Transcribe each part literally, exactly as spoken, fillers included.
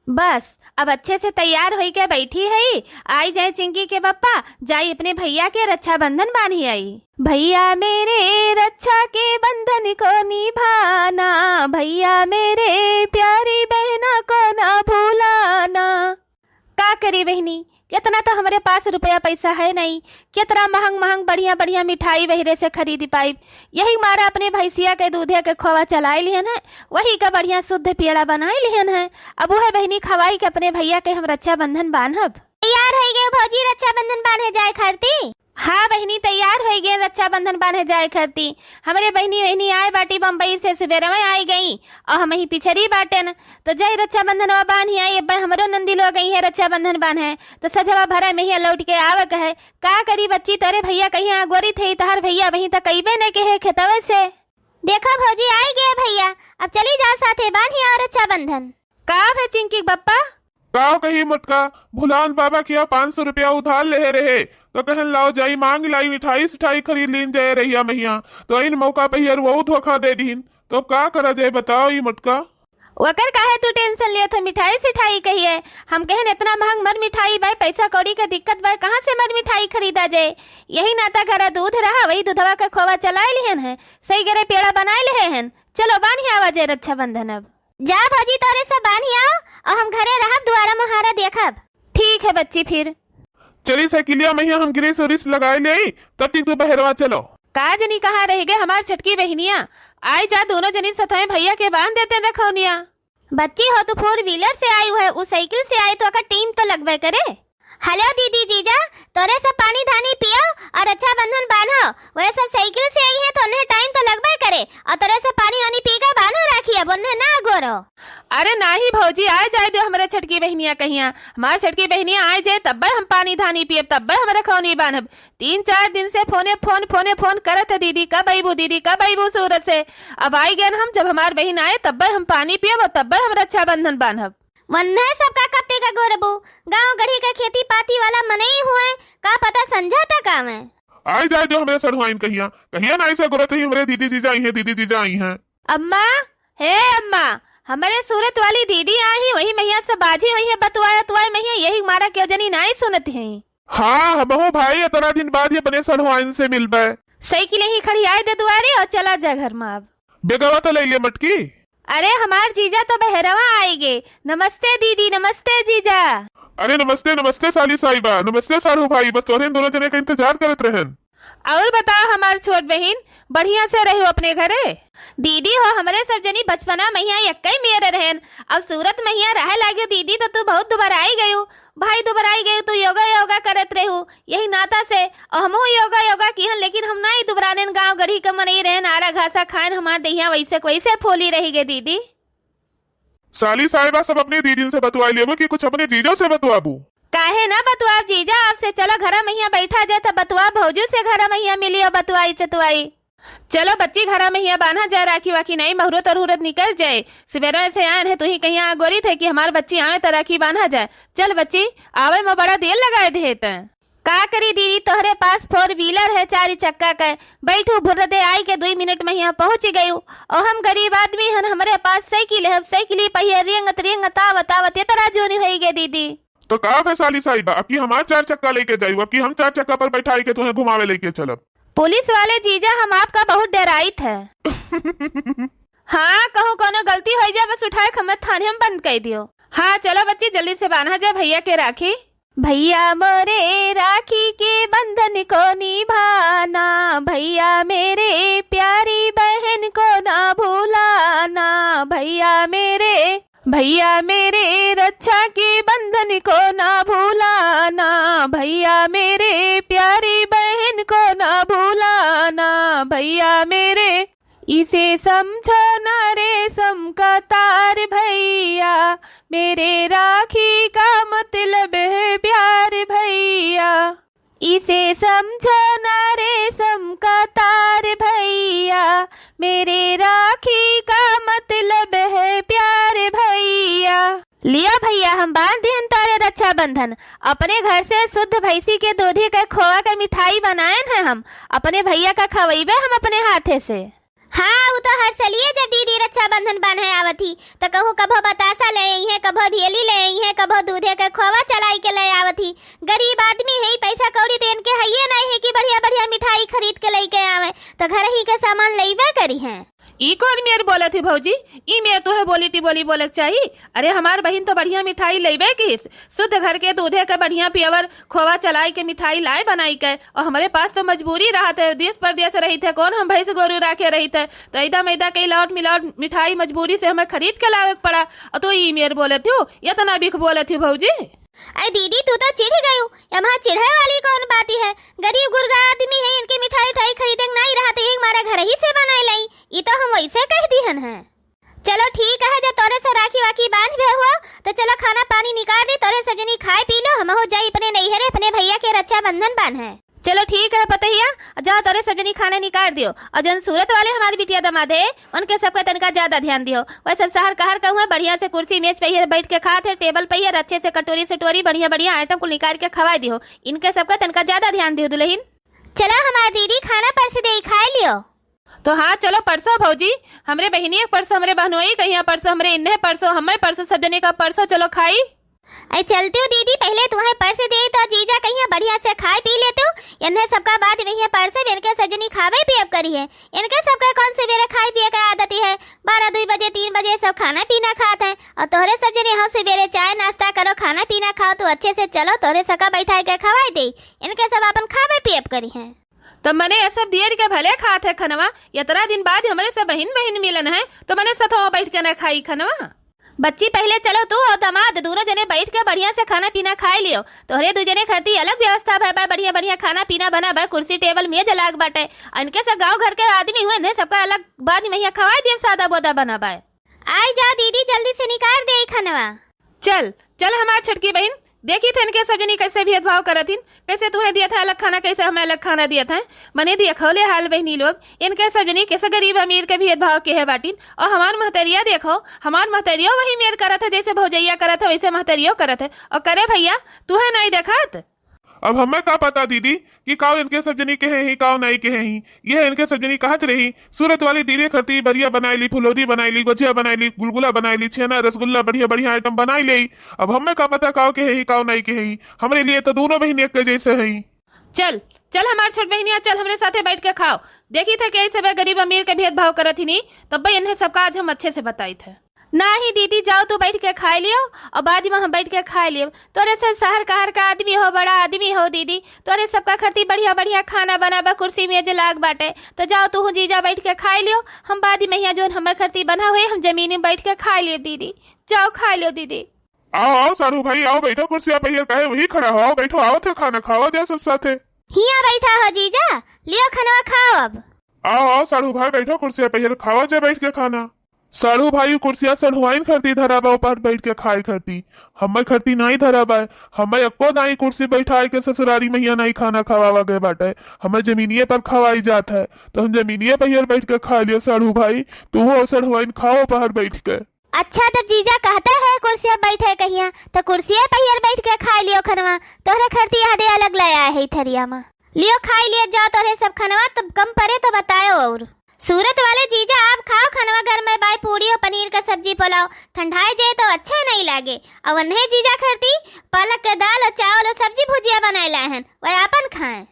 बस, अब अच्छे से तैयार होई के बैठी है, आई जाए चिंकी के बप्पा, जाई अपने भैया के रक्षाबंधन बांधी आई। भैया मेरे रक्षा के बंधन को निभाना, भैया मेरे प्यारी बहना को ना भुलाना। का करी बहिनी, इतना तो हमरे पास रुपया पैसा है नहीं, कितना महंग महंग बढ़िया बढ़िया मिठाई बहिरे से खरीद पाइब। यही मारा अपने भैंसिया के दूधे के खोवा चलाए लिहन है, वही का बढ़िया शुद्ध पेड़ा बनाए लिहन है। अब वह बहिनी खवाई के अपने भैया के हम रक्षाबंधन बांधब। तैयार होई गए भौजी रक्षाबंधन बांधे जाए खातिर? हाँ बहिनी, तैयार होई गए रक्षाबंधन बांधे जाए खातिर। हमरे बहिनी बहिनी आए बाटी बम्बई से, सुबेरवे आई गई और हम ही पिछड़ी बाटेन। तो जाई रक्षाबंधनवा बांधी आई, अब्बे हमरो नंदी लोग गई है रक्षाबंधन बांधे। तो सजवा भरा में ही लौट के आवक है। का करी बच्ची, तोरे भैया कहिया गोरी थे, तहर भैया वहीं तक अइबे नहीं के है खेतवे से। देखा भौजी, आई गए भैया, अब चली जा साथे बांधी और रक्षाबंधन। का भे चिंकी बप्पा? का कही मोटका, भुलान बाबा किया पाँच सौ रुपया उधार लेहे रहे, तो कहन लाओ जाई मांग लाई मिठाई सिठाई खरीद लीन जाए रहिया महिया, तो इन मौका पे हियर वो धोखा दे दीन, तो का करा जाए बताओ ई मोटका? ओकर काहे तू tension लेत हो? मिठाई सिठाई कहिए, हम कहन इतना महंग मर मिठाई बाय, पैसा कौड़ी के दिक्कत बाय, कहाँ से मर मिठाई खरीदा जाए? यही नाता घरा दूध रहा, वही दूधवा के खोवा चलाए लिहन है, सही गरे पेड़ा बनाए लिहे हन। चलो बांधी आवा जाए रक्षाबंधन अब। जा भौजी, तोरे सब बांधी आओ और हम घरे रहब, दुआरा मुहारा देखब। ठीक है बच्ची, फिर। चली साइकिलिया महिया, हम grease उरीस लगाए ले आई, तब तक तू बहरवा चलो। का जनी कहाँ रह गए हमार छोटकी बहिनिया? आई जा दोनों जनी सथवे भैया के बांध देते रखौनिया। बच्ची हो, तू four wheeler से आई है, उ साइकिल से आई तो ओकर time तो लगबे करे। Hello दीदी जीजा, तोरे सब पानी धानी पियो और रक्षाबंधन बांधो। वह सब साइकिल से आई है तो उन्हें time तो लगबे करे, और तोरे सब पानी वानी पी के बांधो राखी, अब उन्हें ना अगोरो। अरे नाही भौजी, आए जाए दो हमरे छोटकी बहिनिया कहिया, हमार छोटकी बहिनिया आए जाए तब्बे हम पानी धानी पियब, तब्बे हम रखौनी बांधब। तीन चार दिन से फोने फोन, फोने फोन करत है, दीदी कब अइबू, दीदी कब अइबू सूरत से। अब आई गए हम, जब हमार बहिन आए तब्बे हम पानी पियब और तब्बे हम रक्षाबंधन बांधब। वन्ने सबका कब तक अगोरबू? गाँव गढ़ी का खेती पाती वाला मनई हुए, का पता संझा तक आवे। आई जाए दो हमरे सढ़ुआइन कहिया, कहिया ना ऐसे अगोरत रही हमरे दीदी जीजा आई हैं, दीदी जीजा आई हैं। अम्मा, हे अम्मा, हमरे सूरत वाली दीदी आई, वही महिया से बाजी, वही बतुआए, तुआए महिया, यही मारा क्यों जनी नाई सुनत है। हाँ, हमहू भाई इतना दिन बाद ही अपने सढ़ुआइन से मिलबे। साइकिल ही खड़ियाए दे दुआरे और चला जा घर में अब। बेगवा तो ले ले मटकी। अरे हमार जीजा तो बहरवा आएगे। नमस्ते दीदी, नमस्ते जीजा। अरे नमस्ते, नमस्ते साली साहिबा, नमस्ते साढ़ू भाई, बस तोहरे दोनों जने का इंतजार करत रहन। और बताओ हमार छोट बहिन, बढ़िया से रहो अपने घरे? दीदी हो, हमरे सब जनी बचपना महिया एक्कई मेर रहन, अब सूरत महिया रहे लाग्यो दीदी, तो तू बहुत दुबराई गयू। भाई दुबराई गयू, तू योगा योगा करत रहू, यही नाता से। और हमहू योगा योगा किहन, लेकिन हम नाई दुबरानेन, गाँव गढ़ी के मनई रहन, आरा घासा खाएन, हमार देहिया वैसे के वैसे फूली रही गे दीदी। साली साहिबा, सब अपने दीदिन से बतुआ लेबू कि कुछ अपने जीजो से बतुआबू? काहे ना बतुआब जीजा आपसे, चलो घरा महिया बैठा जाए तो बतुआ भौजू से, घरा महिया मिली और बतुआई चतुआई। चलो बच्ची, घरा महिया बांधा जाए राखी वाखी, नहीं मुहूर्त और हुरत निकल जाए। सुबेरा से आन है, तू ही कहिया अगोरी थे कि हमार बच्ची आवे तो राखी बांधा जाए। चल बच्ची, आवे में बड़ा देर लगाए दे त। का करी दीदी, तोहरे पास four wheeler है चारी चक्का के, बैठू भुर्र दे आई के दुई मिनट महिया पहुँच गयू। और हम गरीब आदमी हन, हमरे पास साइकिल है, अब साइकिल ही पहिया रेंगत रेंगत आवत आवत इतना जोनी होई गे दीदी। तो का भे साली साहिबा, अब की हमार चार चक्का लेके जायू, अब की हम चार चक्का पर बैठाई के तुम्हें घुमावे लेके चलब। पुलिस वाले जीजा, हम आपका बहुत डराइत है। हाँ, कहूँ कोनो गलती होई जाए, बस उठाए खमत थाने हम बंद कर दियो। हाँ, चलो बच्ची, जल्दी से बांधा जाए भैया के राखी। भैया मोरे राखी के बंधन को निभाना, भैया मेरे प्यारी बहन को ना भुलाना, भैया मेरे, भैया मेरे रक्षा के बंधन को ना भुलाना, भैया मेरे प्यारी बहन को ना भुलाना, भैया मेरे। इसे समझो ना रेशम का तार भैया, मेरे राखी का मतलब है प्यार भैया। इसे समझो ना रेशम का तार भैया, मेरे राखी का मतलब है प्यार भैया। लिया भैया, हम बांध दिहन तोरे रक्षाबंधन। अपने घर से शुद्ध भैंसी के दूधी के खोआ के मिठाई बनाएन है हम, अपने भैया का खवैबे हम अपने हाथे से। हाँ, उ तो हर सलिए जब दीदी रक्षाबंधन बान्हे आवत ही, त कहूँ कभो बतासा ले आई है, कभो भेली ले आई है, कभो दूधे के खोवा चलाई के ले आवत ही। गरीब आदमी है, पैसा कौड़ी तो इनके हइये नहीं है कि बढ़िया बढ़िया मिठाई खरीद के लेके आवे, तो घर ही के सामान लेबे करी है। ई कौन मेर बोलत ही भौजी? ई मेर तोहे बोली टिबोली बोले के चाही। अरे, हमार बहिन तो बढ़िया मिठाई लेबे किस, शुद्ध घर के दूधे के बढ़िया pure खोवा चलाई के मिठाई लाए बनाई के, और हमरे पास तो मजबूरी रहत है, देश परदेश रहित है, कौन हम भैंस गोरू राखे रहित है, तो ऐदा मैदा के लावट मिलावट मिठाई मजबूरी से हमें खरीद के लावे के पड़ा, और तू ई मेर बोलत हो, इतना बिख बोलत हो भौजी। अरे दीदी, तू तो चिढ़ गयू, एमा चिढ़े वाली कौन बात है? गरीब गुरगा आदमी है, इनके मिठाई उठाई खरीदे के नहीं रहत, एक मारे घर ही से बनाए लाई, ई तो हम वैसे कह दिहन है। चलो ठीक है, जब तोरे से राखी वाखी बांध भे हुआ, तो चलो खाना पानी निकाल दे, तोरे सब जनी खाए पी लो, हमहू जाई अपने नैहरे अपने भैया के रक्षाबंधन बांधे। चलो ठीक है पतहिया, जाओ तोरे सब जनी खाना निकाल दियो, और जौन सूरत वाले हमारी बिटिया दमाद है, उनके सबका तनका ज्यादा ध्यान दियो। वह सब शहर कहर का हुआ, बढ़िया से कुर्सी मेज पे ही बैठ के खात है, टेबल पे ही अच्छे से कटोरी सटोरी बढ़िया बढ़िया item कुल निकाल के खवाए दियो, इनके सबका तनका ज्यादा ध्यान दियो दुल्हन। चलो हमार दीदी खाना परस दे, खाए लियो। तो हाँ, चलो परसो भौजी, हमरे बहिनिया के परसो, हमरे बहनोई कहिया परसो, हमरे इन्हें परसो, हमें परसो, सब जने का परसो, चलो खाई। अरे चलती हूँ दीदी, पहले तुम्हें परस दे तो जीजा कहिया बढ़िया से खाए पी लेते हो, इन्हें सबका बाद में ये परसे, इनके सब जनी खावे पियब करी है। इनके सबके कौन सवेरे खाए पिए के आदत है? बारह दुई बजे, तीन बजे सब खाना पीना खात हैं, और तोहरे सब जने हो सवेरे चाय नाश्ता करो, खाना पीना खाओ, तो अच्छे से चलो, तोहरे सबका बैठा के खवाए दे, इनके सब अपन खावे पियब करी हैं। तो मने ये सब दियर के भले खात है खनवा, इतना दिन बाद हमरे से बहिन बहिन मिलन है, तो मने सथवा बैठ के न खाई खनवा। बच्ची पहले चलो तू और दामाद दोनों जने बैठ के बढ़िया से खाना पीना खाए लियो। तोहरे दू जने खातिर अलग व्यवस्था भय बा, बढ़िया बढ़िया खाना पीना बना बा, कुर्सी टेबल मेज लाग बाटे। इनके सब गाँव घर के आदमी हुए, इन्हें सबका अलग बाद में यहाँ खवाए दियो, सादा बोदा बना बा। आई जा दीदी, जल्दी से निकाल दे ई खनवा। चल, चल हमार छोटकी बहिन, देखी थे इनके सब जनी कैसे भेदभाव करत हिन, कैसे तुहें दियत है अलग खाना, कैसे हमें अलग खाना दियत है। मने देखो ले हाल बहिनी लोग, इनके सब जनी कैसे गरीब अमीर के भेदभाव के है बाटिन। और हमार महतरिया देखो, हमार महतरियो वही मेर करत है जैसे भौजैया करत है वैसे महतरियो करत है। और करे भैया, तुहें नहीं देखत? अब हमें का पता दीदी कि काव इनके सब जनी कहे ही, काव नाई कहे ही। ये इनके सब जनी कहत रही, सूरत वाली दीदी खरती बरिया बनाई ली, फुलौरी बनाई ली, गोझिया बनाई ली, गुलगुला बनाई ली, छेना, रसगुल्ला, बढ़िया बढ़िया item बनाई ले। अब हमें का पता काव कहे ही, काव नाई कहे ही। हमरे लिए तो दोनों बहिन एक के जैसे हैं। चल, चल हमार छोट बहिनिया, चल हमरे साथे बैठ के खाओ। देखी थे कि सबे गरीब अमीर के भेदभाव करत ही नहीं, तब इन्हें सबका आज हम अच्छे से बताई थे। नाही दीदी, जाओ तू बैठ के खाए लियो और बाद में हम बैठ के खाए लियो। तोरे सब शहर कहर का आदमी हो, बड़ा आदमी हो दीदी, तोरे सबका खरती बढ़िया बढ़िया खाना बना बा, कुर्सी मेज लाग बाटे, तो जाओ तू जीजा बैठ के खाए लियो। हम बाद में यहाँ जोन हमर खरती बना हुए, हम जमीन में बैठ के खाए लियो दीदी। जाओ खाए लियो दीदी। आओ, आओ साढ़ू भाई, आओ बैठो कुर्सिया पहिया, काहे वही खड़ा हो, आओ बैठो, आओ थे खाना खावा जा सब साथे। हिया बैठा हो जीजा, लियो खनवा खाओ अब। आओ, आओ साढ़ू भाई, बैठो कुर्सिया पहिया, खावा जा बैठ के खाना। साढ़ू भाई कुर्सिया सढ़ुआइन खरती धरा बा, ऊपर बैठ के खाए खरती। हमें खरती नाई धरा बा, हमें एको दाई कुर्सी बैठाए के ससुरारी महिया नाई खाना खवावा गए बाटे, हमें जमीनिये पर खवाई जात है, तो हम जमीनिये पहिया बैठ के खा लियो साढ़ू भाई, तू हो सढ़ुआइन खाओ बाहर बैठ के। अच्छा, तब जीजा कहते हैं कुर्सिया बैठे कहिया, तो कुर्सिया पहियर बैठ के खाए लियो खनवा, तोहरे खरती यादे अलग ले आए है थरिया में। लियो खाए लियो जाओ तोहरे सब खनवा, तब कम परे तो बतायो और। सूरत वाले जीजा आप खाओ खनवा, घर में बाय पूड़ी और पनीर का सब्जी पुलाव, ठंडाए जाए तो अच्छे नहीं लागे। और उन्हें जीजा खरती पालक के दाल और चावल और सब्जी भुजिया बनाए लाए हैं, वह आपन खाएं।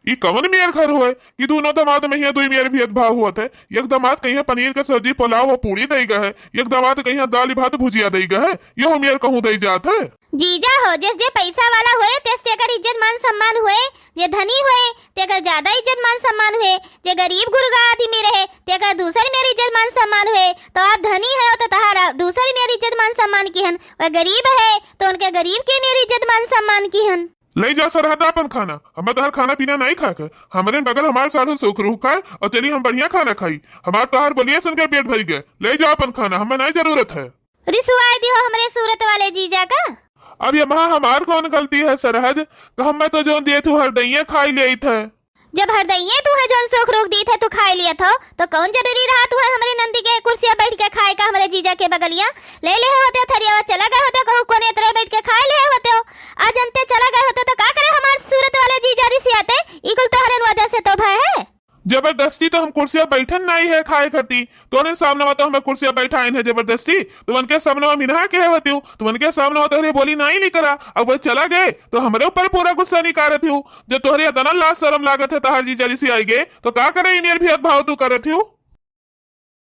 ई कवन मेर घर होए कि दूनो दमाद में हियां दुई मेर भेदभाव होत है? एक दमाद कहिया पनीर के सब्जी पुलाव और पूड़ी दई गए है, एक दमाद कहिया दाल भात भुजिया दई गए है, यहो मेर कहूँ दई जात है? जीजा हो, जिस जे पैसा वाला होए, तेस तेकर इज्जत मान सम्मान होए, जे धनी होए, तेकर ज्यादा इज्जत मान सम्मान होए, जे गरीब गुरगा आदमी रहे, तेकर दूसर मेर इज्जत मान सम्मान होए, तो आप धनी हो तो तहारा दूसर मेर इज्जत मान सम्मान किहन, वह गरीब है तो उनके गरीब के मेर इज्जत मान सम्मान किहन। ले जा सरहद आपन खाना, हमें तोहर खाना पीना नहीं खाए के। हमरे बगल हमार साढ़ू सुख रूह खाए और चली हम बढ़िया खाना खाई। हमार तोहर बोलिए सुन के पेट भर गए। ले जा अपन खाना, हमें नहीं जरूरत है। रिसवाई दियो हमरे सूरत वाले जीजा का। अब ये महा हमार कौन गलती है सरहज? तो हमें तो जोन दिए तू हरदइये खाई ले थे। जब हरदइये तू है जोन सुख रूख दी थे तू खाई लिया थो, तो कौन जरूरी रहा तू है हमरे नंदी के कुर्सिया बैठ के खाए का हमरे जीजा के बगलिया? ले ले होते थरियावा चला गए होते कहूँ कोने इतरे बैठ के खाए ले होते हो। आज अंते चला गए होते तो का करे हमार सूरत वाले जीजा रिसियाते? ई कुल तोहरे वजह से तो भय है। जबरदस्ती तो हम कुर्सिया बैठन नाहीं है खाए खती। तोहरे सामने तो हमें कुर्सिया बैठाइन है जबरदस्ती। तुमन के सामने मिनहा के है होतिउ, तुमन के सामने तोहरे बोली नाहीं निकरा। अब वह चला गए तो हमरे ऊपर पूरा गुस्सा निकारत हिउ। जब तोहरे इतना लाज शरम लागत है, तहार जीजा जी से आई गए तो का करे, इनियर भी भाव तू करत हिउ।